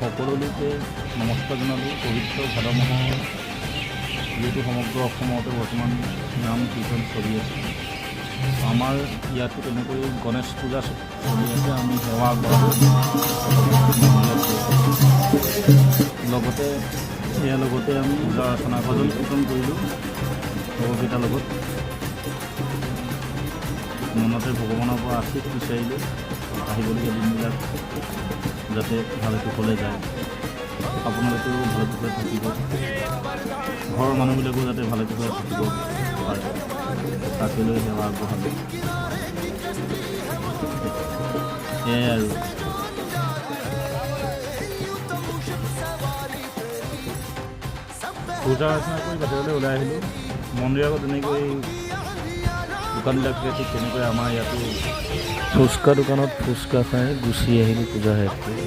সকলোলৈকে নমস্কাৰ জনালোঁ। পবিত্ৰ ভাদ মাহৰ যিহেতু সমগ্ৰ অসমতে বৰ্তমান নাম কীৰ্তন চলি আছে, আমাৰ ইয়াতো তেনেকৈ গণেশ পূজা চলি আছে। আমি সেৱা আগবঢ়ালোঁ মন্দিৰত গৈ। লগতে ইয়াৰ লগতে আমি পূজা অৰ্চনা, ভজন কীৰ্তন কৰিলোঁ ভগৱকেইটাৰ লগত। মনতে ভগৱানৰ পৰা আশীষ বিচাৰিলোঁ, আহিবলগীয়া দিনবিলাক যাতে ভালে কুশলে যায়, আপোনালোকেও ভালে কুশলে থাকিব, ঘৰৰ মানুহবিলাকো যাতে ভালে কুশলে থাকিব পাৰে, তাকে লৈ সেৱা আগবঢ়ালোঁ। সেয়াই আৰু। পূজা অৰ্চনা কৰি বাহিৰলৈ ওলাই আহিলোঁ। মন্দিৰৰ আগত তেনেকৈ দোকানবিলাক থাকে, ঠিক তেনেকৈ আমাৰ ইয়াতো। ফুচকা দোকানত ফুচকা খাই গুচি আহিলোঁ পূজা শেষ কৰি।